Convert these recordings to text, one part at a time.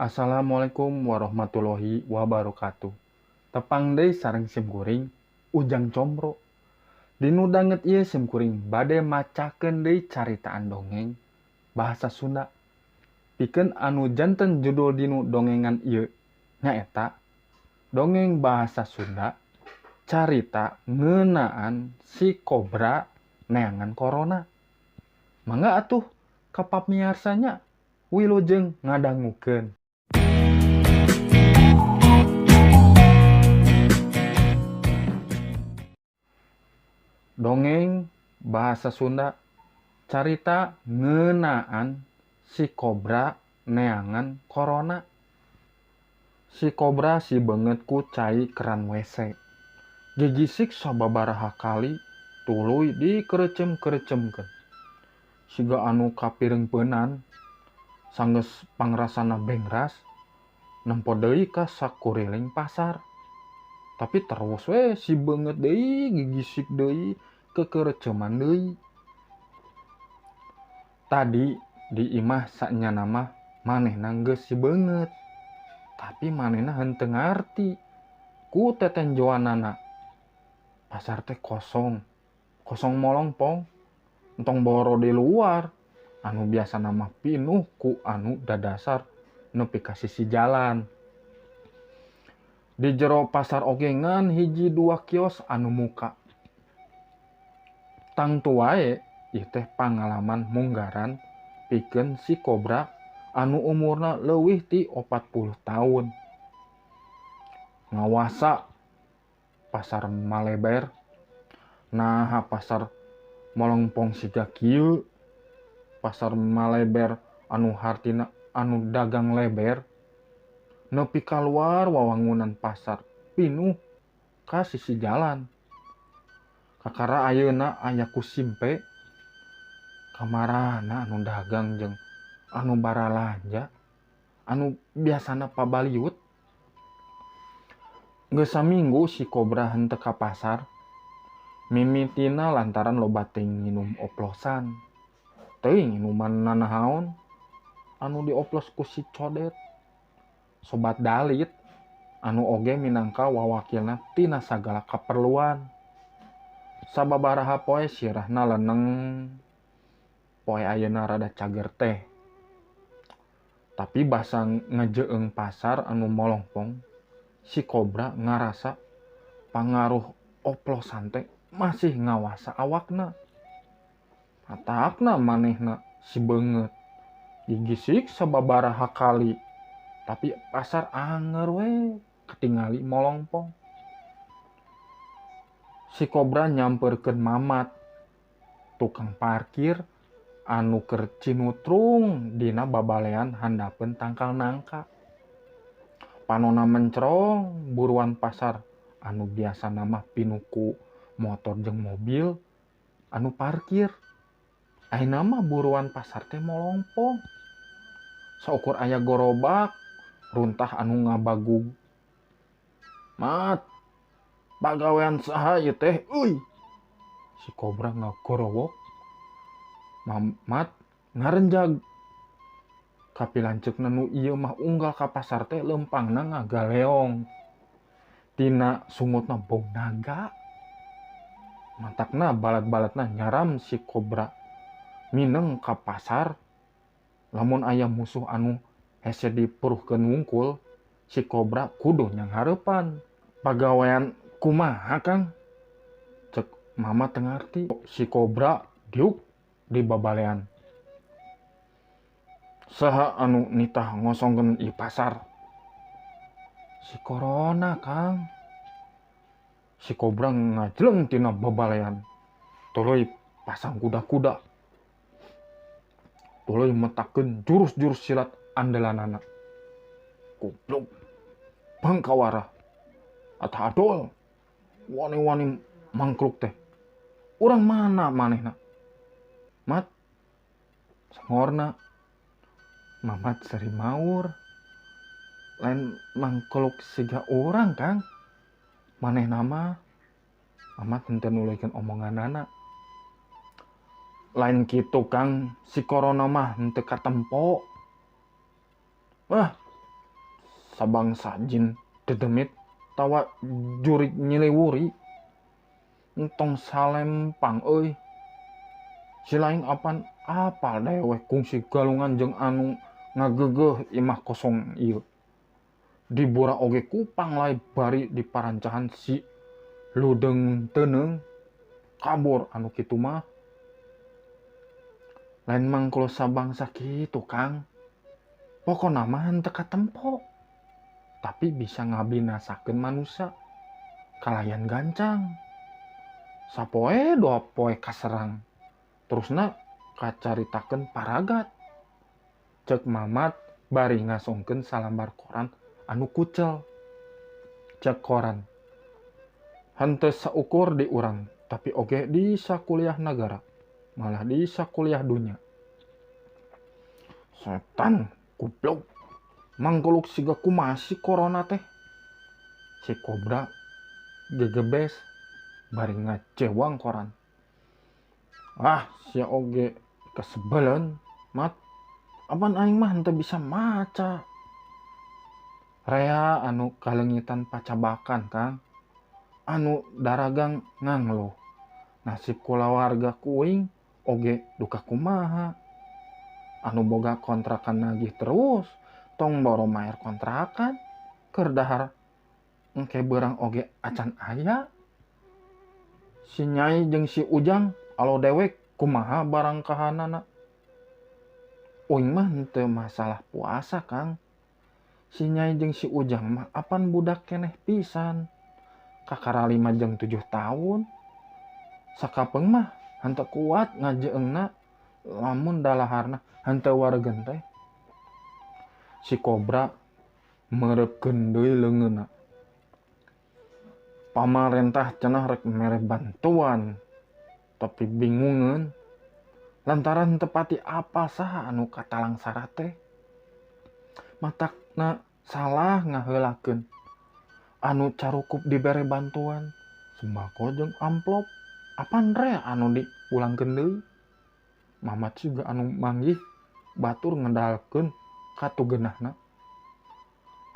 Assalamualaikum warahmatullahi wabarakatuh. Tepang deui sareng sim kuring Ujang Combro. Dinu danget ieu sim kuring bade macakeun deui caritaan dongeng bahasa Sunda. Pikeun anu janten judul dinu dongengan ieu nyaeta dongeng bahasa Sunda carita ngeunaan si kobra neangan corona. Mangga atuh ka pamiarsa nya wilujeng ngadangukeun. Dongeng bahasa Sunda carita ngeunaan si kobra neangan corona. Si kobra si beungeut ku cai keran WC. Gigisik sababaraha kali tuluy dikerecem-kerecemkeun. Siga anu kapireungpeunan sanggeus pangrasana bengras nempo deui ka sakuriling pasar. Tapi terus we si beungeut deui gigisik deui kekereceman deui. Tadi di imah sanyana mah manehna geus si beungeut. Tapi manehna henteu ngarti ku tetenjoanana. Pasar teh kosong. Kosong molongpong. Entong boro di luar. Anu biasana mah pinuh ku anu dadasar nepi ka sisi jalan. Di jero pasar oge ngan hiji dua kios anu muka. Tangtu wae ieu teh pangalaman munggaran pikeun si kobra anu umurna leuwih ti 40 taun. Ngawasa pasar maleber, naha pasar molongpong siga kieu, pasar maleber anu hartina anu dagang leber, nepi kaluar wawangunan pasar pinuh ka sisi jalan. Kakara ayeuna aya ku simpe kamarana anu dagang jeung anu baralanja anu biasana pabaliut. Geus saminggu si kobra henteu ka pasar. Mimitina lantaran loba teuing nginum oplosan. Teuing inuman nanahaon anu dioplos ku si Codet. Sobat dalit anu oge minangka wawakilna tina sagala kaperluan. Sababaraha poe sirahna leneng, poe ayeuna rada cager teh. Tapi basa ngejeung pasar anu molongpong, si kobra ngarasa pangaruh oplosan teh masih ngawasa awakna. Matakna manehna si beungeut digisik sababaraha kali, tapi pasar anger we ketingali molongpong. Si kobra nyamperkeun Mamat, tukang parkir anu keur cinutrung dina babalean handapeun tangkal nangka. Panona mencrong buruan pasar anu biasana mah pinuku motor jeung mobil anu parkir. Ayeuna mah buruan pasar teh molongpong. Saukur aya gorobak runtah anu ngabagug. Mat, pagawean saha ieu teh euy? Si kobra ngagorowok. Mamat ngarenjag. Kapilanceukna nu ieu mah unggal ka pasar teh leumpangna ngagaleong. Tina sungutna bau naga. Matakna balat-balatna nyaram si kobra mineng ka pasar. Lamun aya musuh anu hese dipuruhkeun wungkul, si kobra kudu nyanghareupan. Pagawean kumaha Kang? Cek Mama teu ngarti. Si kobra diuk di babalean. Saha anu nitah ngosongkeun ieu pasar? Si corona Kang. Si kobra ngajleng tina babalean. Tuluy pasang kuda-kuda. Tuluy metakeun jurus-jurus silat andalanana. Goblok. Bangkawara. Atah adol. Wani-wani mangkluk teh. Urang mana manehna? Mat. Sangorna. Mamat seri maur. Lain mangkluk siga urang Kang. Manehna mah. Mamat henteu nuluykeun omonganana. Lain kitu Kang, si corona mah henteu katempo. Wah, Sabangsa jin dedemit tawa jurig nyilewuri. Entong salempang euy. Si lain apan apal dewek kungsi galungan jeung anu ngagegeh imah kosong ieu. Dibura oge kupang lae bari diparancahan si ludeng teneung kabur anu kitu mah. Lain mangkul sabangsa kitu Kang. Pokona mah henteu katempo. Tapi bisa ngabinasakeun manusia kalayan gancang. Sapoe dua poe kaserang. Terusna kacaritakeun paragat. Cek Mamat bari ngasongkeun salambar koran anu kucel. Cek koran. Henteu saukur di urang, tapi oge di sakuliah nagara, malah di sakuliah dunya. Setan goblok. Mangkuluk siga kumaha si corona teh. Si Kobra gegebes bari ngacewang koran. Ah, sia oge kasebelen, Mat. Apan aing mah henteu bisa maca. Rea anu kalengitan pacabakan, Kang. Anu daragang ngangluh. Nasib kulawarga kuing oge duka kumaha. Anu boga kontrakan nagih terus, tong boro maer kontrakan, keur dahar engke beurang oge acan aya. Si Nyai jeung si Ujang alo dewek kumaha barang kahanana. Uing mah henteu masalah puasa, Kang. Si Nyai jeung si Ujang mah apan budak keneh pisan. Kakara 5 jeung 7 tahun. Sakapeung mah henteu kuat ngajeungna lamun dalaharna henteu waregen teh. Si Kobra meureukeun deui leungeunna. Pamarentah cenah rek mere bantuan, tapi bingungeun lantaran teu pati apa saha anu katalangsara teh. Matakna salah ngaheulakeun anu carukup dibere bantuan sembako jeung amplop apan re anu diulangkeun deui. Mamat juga anu manggih batur ngedalkeun katugeunahna.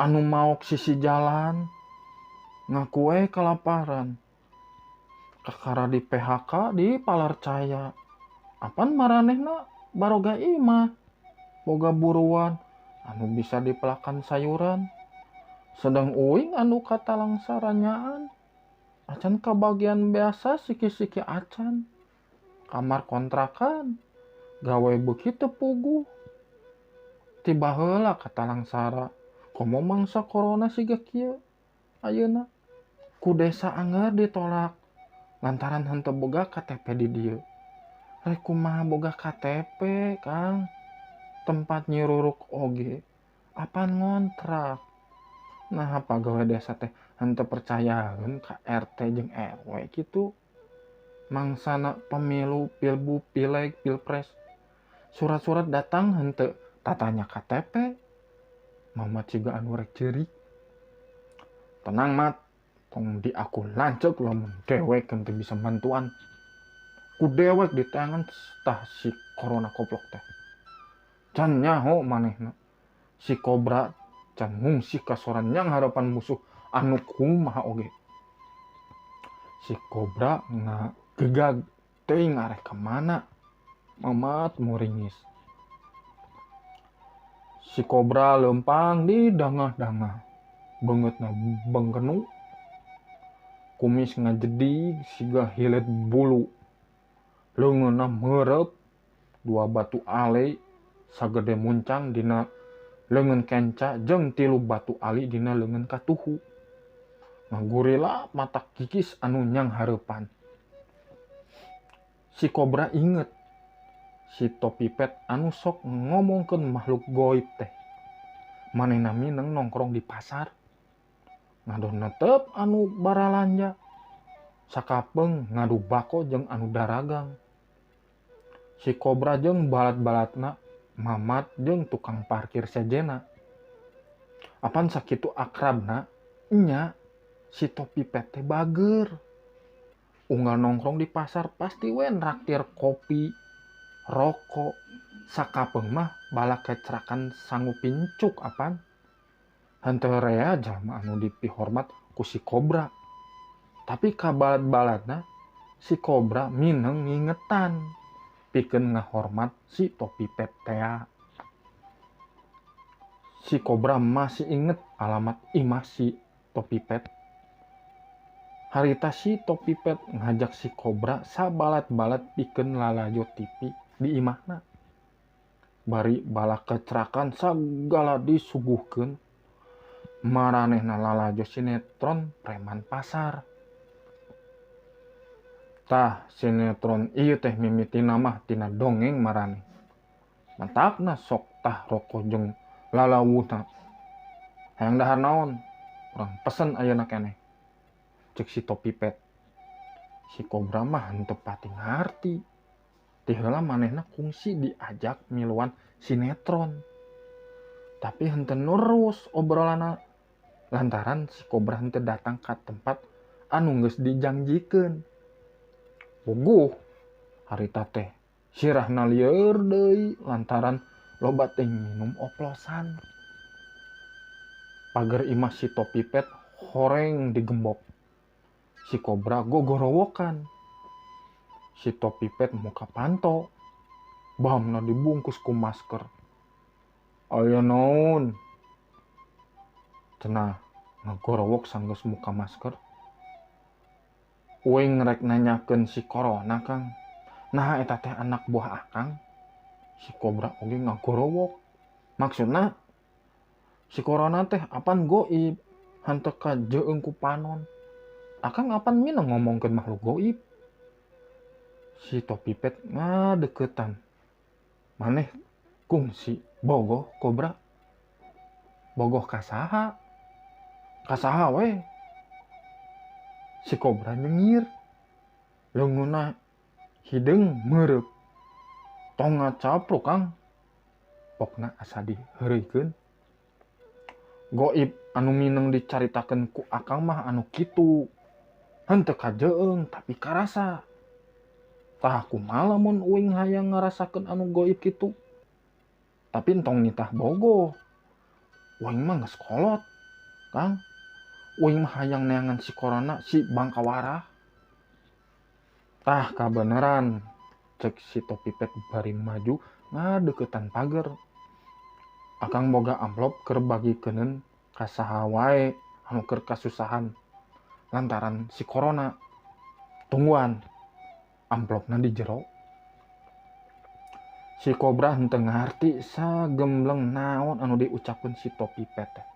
Anu maok sisi jalan ngaku we kalaparan. Kakara di PHK di palarcaya. Apan maranehna baroga imah boga buruan anu bisa dipelakan sayuran. Sedang uing anu katalangsaranyaan acan kabagian biasa siki-siki acan. Kamar kontrakan gawe beuki teu puguh. Tiba heula katalangsara komo mangsa corona siga kieu ayeuna. Ku desa anggar ditolak lantaran henteu boga KTP di dieu. Rek kumaha boga KTP, Kang? Tempat nyiruruk oge apan ngontrak. Nah, pagawe desa teh henteu percayaeun ka RT jeung RW kitu. Mangsana pemilu, pilbu, pileg, pilpres. Surat-surat datang henteu tatanya KTP. Mamat siga anu rek ceurik. Tenang, Mat. Tong di aku lanceuk lamun dewek henteu bisa bantuan. Ku dewek di tangan tah si corona koplok teh. Can nyaho manehna. Si Kobra can ngungsi ka soranyang harapan musuh anu kumaha oge. Si Kobra ngagegag teuing arek ka mana. Mamat muringis. Si Kobra leumpang di dangah-dangah. Beungeutna bengkenu. Kumis ngajedig siga hilet bulu. Leungeunna meureup 2 batu ale sagede muncang dina leungeun kenca jeung 3 batu ali dina leungeun katuhu. Ngagurila mata kikis anu nyang hareupan. Si Kobra inget si Topipet anu sok ngomongkeun makhluk goib teh. Manehna mineng nongkrong di pasar. Ngadon netep anu baralanja. Sakapeung ngadu bako jeung anu daragang. Si Kobra jeung balat-balatna Mamat jeung tukang parkir sejena. Apan sakitu akrabna nya si Topipet teh bager. Unggal nongkrong di pasar pasti we nraktir kopi, rokok. Sakapeung mah balak kecrakan sangu pincuk apan. Henteu rea jalma anu dipihormat ku si Kobra. Tapi kabalat-balatna si Kobra mineng ngingetan pikeun ngahormat si Topi Pet tea. Si Kobra masih inget alamat imah si Topi Pet. Harita si Topi Pet ngajak si Kobra sabalat-balat pikeun lalajo TV di imahna. Bari balak kecerakan sagala disuguhkeun. Maranehna lalajo sinetron preman pasar. Tah sinetron ieu teh mimitina mah tina dongeng maraneh. Mantakna sok tah roko jeung lalawuhna. Hayang dahar naon? Urang pesen ayeuna keneh. Cek si Topi Pet. Si Kobra mah henteu pati ngarti. Ti heula manehna kungsi diajak miluan sinetron. Tapi henteu nurus obrolanna lantaran si Kobra henteu datang ka tempat anu geus dijangjikeun. Puguh harita teh sirahna lieur deui lantaran loba teh minum oplosan. Pager imah si Topi Pet horeng digembok. Si Kobra gogorowokan. Si Topi Pet muka panto. Bamna dibungkus ku masker. Aya naon? Cenah ngagorowok sanggeus muka masker. Uing rek nanyakeun si Corona Kang. Nah eta teh anak buah Akang. Si Kobra oge ngagorowok. Maksudna si Corona teh apan goib henteu kajeung ku panon. Akang apan mineng ngomongkeun makhluk goib. Si Topi Pet ngadeukeutan. Maneh kungsi bogoh Kobra. Bogoh ka saha? Ka saha we? Si Kobra nyengir. Leungeunna hideung meureub. Tong ngacapruk Kang. Pokna asa diheureuykeun. Goib anu mineng dicaritakeun ku Akang mah anu kitu. Henteu kajeung tapi karasa. Tah kumaha lamun uing hayang ngarasakeun anu goib kitu. Tapi entong nitah bogoh. Uing mah geus kolot, Kang. Uing mah hayang neangan si Corona si Bangkawara. Tah kabeneran cek si Topi Pet bari maju ngadeukeutan pager. Akang boga amplop keur bagikeunkeun ka saha wae anu keur kasusahan lantaran si Corona. Tungguan amplopna di jero. Si Kobra henteu ngarti sagembleng naon anu diucapkeun si Topi Pet teh.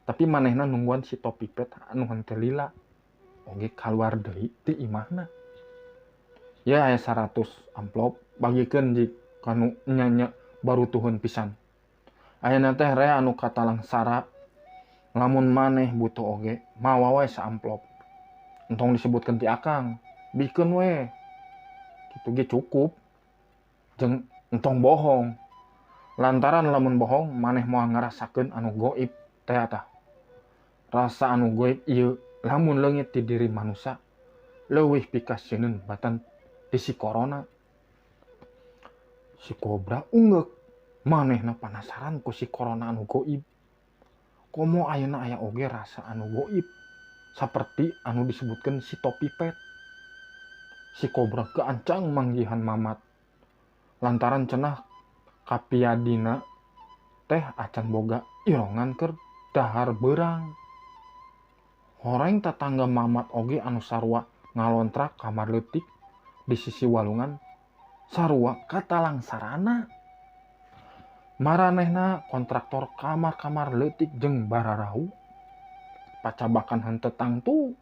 Tapi manehna nungguan si Topi Pet anu henteu lila oge kaluar deui ti imahna. Ya aya 100 amplop bagikeun jik kanu nya-nya barutuheun pisan. Ayeuna teh rea anu katalangsara lamun maneh butuh oge mawa we saamplop. Entong disebutkeun ti Akang, bikeun we. Kitu ge cukup. Jeung entong bohong. Lantaran lamun bohong maneh moal ngarasakeun anu goib teh tah. Rasa anu goib ieu lamun leungit ti diri manusia leuwih pikasieun batan ti si Corona. Si Kobra ungeuk manehna panasaran ku si Corona anu goib. Komo ayeuna aya oge rasa anu goib saperti anu disebutkeun si Topi Pet. Si Kobra keancang manggihan Mamat. Lantaran cenah kapiadina teh acan boga irongan keur dahar beurang. Horeng tatangga Mamat oge anu sarua ngalontrak kamar leutik di sisi walungan sarua katalangsarana. Maranehna kontraktor kamar-kamar leutik jeung bararau. Pacabakan henteu tangtu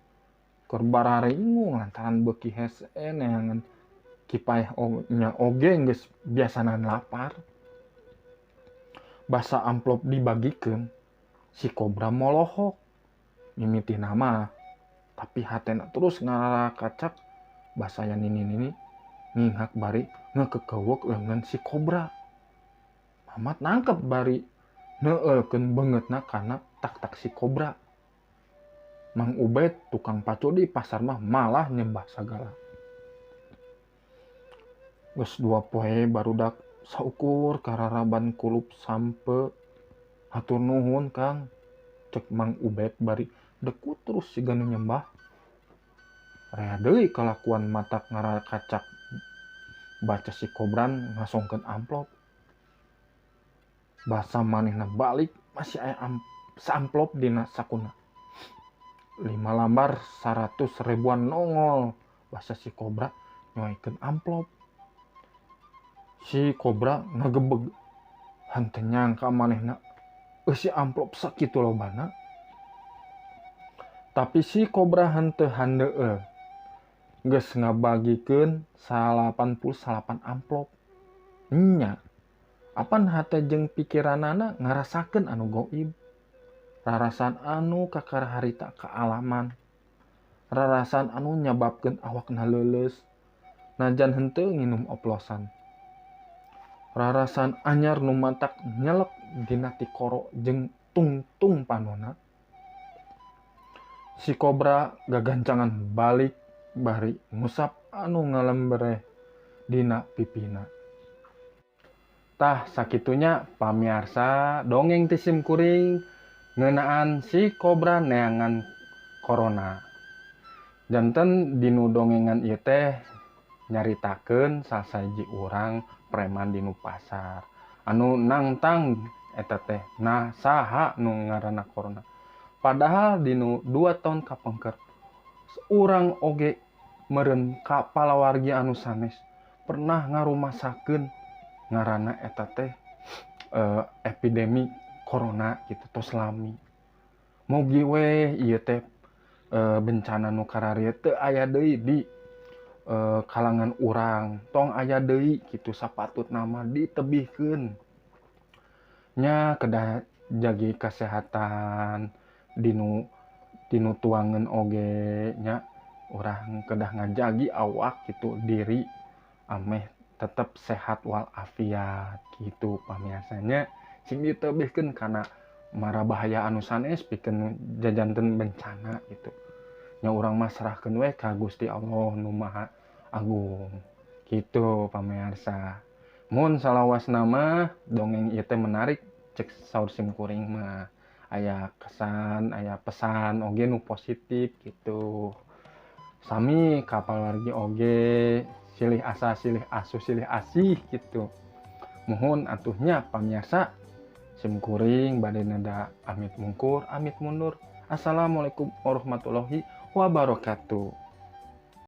keur bararingung lantaran beuki hese neangan kipaeh nya oge geus biasana lapar. Basa amplop dibagikeun si Kobra molohok mimiti nama tapi hatena terus ngarakacak basa ya nini-nini nginghak bari ngekekewek leungeun si Kobra. Mamat nangkep bari neueulkeun beungeutna kana tak-tak si Kobra. Mang Ubed tukang pacu di pasar mah malah nyembah sagala. Geus 2 poe barudak saukur kararaban kulup sampe. Hatur nuhun Kang. Cek Mang Ubed bari dekut terus siga nu nyembah. Rea deui kalakuan matak ngarakacak baca si Kobran ngasongkeun amplop. Basa manehna balik masih aya saamplop dina sakuna. 5 lambar 100 ribuan nongol. Basa si Kobra nyoekeun amplop. Si Kobra ngagebeg. Henteu nyangka manehna eusi amplop sakitu lobana. Tapi si Kobra henteu handeueul. Geus ngabagikeun 89 amplop. Nya. Apan hate jeung pikiranana ngarasakeun anu goib. Rarasan anu kakara harita kaalaman. Rarasan anu nyababkeun awakna leuleus. Najan henteu nginum oplosan. Rarasan anyar nu matak nyelek dina tikoro jeung tungtung panona. Si Kobra gagancangan balik bari ngusap anu ngalembereh dina pipina. Tah sakitunya pamiarsa dongeng ti sim kuring ngeunaan si Kobra neangan corona. Janten dinu dongengan ieu teh nyaritakeun sasaji urang preman dinu pasar anu nangtang eta teh nah saha nu ngaranna corona. Padahal dinu 2 tahun kapengker urang oge meureun ka palawargi anu sanes pernah ngarumasakeun ngaranna eta teh epidemi corona gitu tos lami. Mugi we ieu teh bencana nu kararieu teu aya deui di kalangan urang, tong aya deui kitu sapatutna mah ditebihkeun. Nya kedah jagi kesehatan dinu tuangeun oge nya urang kedah ngajagi awak gitu diri ameh tetep sehat walafiat gitu pamiarsanya sing ditebihkeun kana mara bahaya anu sanes pikeun jajanten bencana gitu. Nya urang mah serahkeun we ka Gusti Allah nu Maha Agung gitu pamiarsa. Mun salawasna mah dongeng ieu teh menarik cek saur sim kuring mah aya kesan aya pesan oge nu positif gitu. Sami ka pawargi oge silih asa silih asuh silih asih gitu. Muhun atuhnya pamiarsa sim kuring bade nada amit mungkur amit mundur. Assalamualaikum warahmatullahi wabarakatuh.